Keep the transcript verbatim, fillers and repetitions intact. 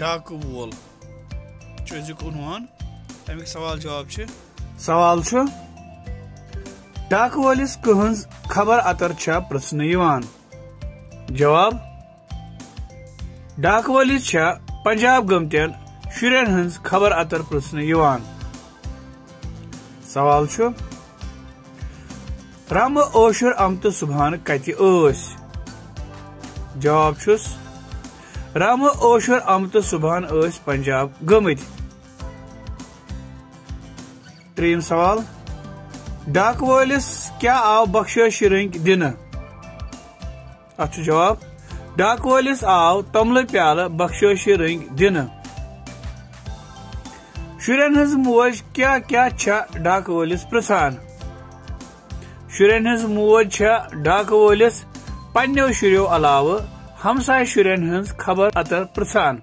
ڈاکہٕ وول چھُ أزیُک عنوان۔ اَمیُک سوال جواب چھِ۔ سوال چھُ، ڈاکہٕ وٲلِس کٕہٕنٛز خبر اتر چھےٚ پرژھنہٕ یِوان؟ جواب، ڈاکہٕ وٲلِس چھےٚ پنجاب گٔمتٮ۪ن شُرٮ۪ن ہٕنٛز خبر اتر پرژھنہٕ یِوان۔ سوال چھُ، رمہٕ اوشُر امتہٕ صبحن کتہِ ٲسۍ؟ جواب چھُس، رمہٕ اوشُر امتہٕ صبحن ٲسۍ پنجاب گٔمٕتۍ۔ ترٛیٚیِم سوال، ڈاکہٕ وٲلِس کیٛاہ آو بخشٲشی رٔنٛگۍ دِنہٕ؟ اتھ چھُ جواب، ڈاکہٕ وٲلِس آو توٚملہٕ پیالہٕ بخشٲشی رٔنٛگۍ دِنہٕ۔ شُرٮ۪ن ہٕنٛز موج کیٛاہ کیٛاہ چھےٚ ڈاکہٕ وٲلِس پرژھان؟ شُرٮ۪ن ہٕنٛز موج چھےٚ ڈاکہٕ وٲلِس پننیو شُرٮ۪و علاوٕ ہمسایہِ شُرٮ۪ن ہٕنٛز خبر اتر پرژھان۔